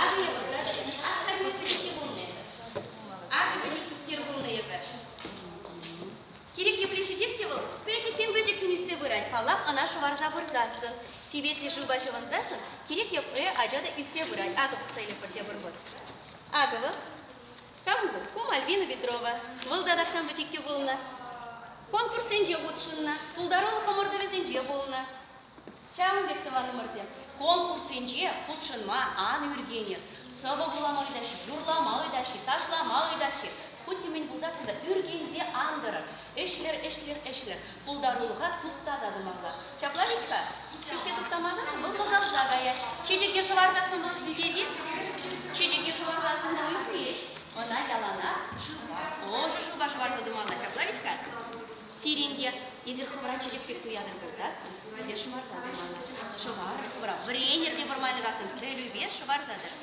Акӑ эпӗ, гражданин, ак ҫав пӗчӗкки пулнӑ эпӗ. Акӑ пӗчӗккискер пулнӑ эпӗ. Кирек епле чечек те вӑл пӗчӗккӗн-пӗчӗккӗн ӳссе пырать. Паллах, ӑна шӑварса пырсассӑн, сиветлӗ шывпа ҫӑвӑнсассӑн кирек епле ача та ӳссе пырать. Акӑ пӑхса илӗпӗр тепӗр хут. Акӑ вӑл. Кам ку? Ку Мальвина Петрова. Вӑл та тахҫан пӗчӗккӗ пулнӑ. Конкурссенче хутшӑннӑ, пултарулӑх ӑмӑртӑвӗсенче пулнӑ. Ҫавӑн пек, тӑванӑмӑрсем, конкурссенче хутшӑнма ан ӳркенӗр. Сӑвӑ вулама ыйтаҫҫӗ, юрлама ыйтаҫҫӗ, ташлама ыйтаҫҫӗ. Хуть те мӗн пулсассӑн та ӳркенсе ан тӑрӑр. Ӗҫлӗр, ӗҫлӗр, ӗҫлӗр. Пултарулӑха туптаса тӑмалла. Ҫапла вӗт-ха? Ҫӗҫҫе туптамасассӑн вӑл пӑсалса каять. Чечеке шӑварсассӑн вӑл ӳсет-и? Чечеке шӑварсассӑн вӑл ӳсмест. Ӑна яланах шывпа, ӑшӑ шывпа шӑварса тӑмалла. Ҫапла вӗт-ха? Сирӗн те эсир хӑвӑра чечек пек туятӑр пулсассӑн, сире шӑварса тӑмалла. Шӑварӑр хӑвӑра, вӗренӗр те вӑрман касӑн, пӗлӳпе шӑварса тӑр.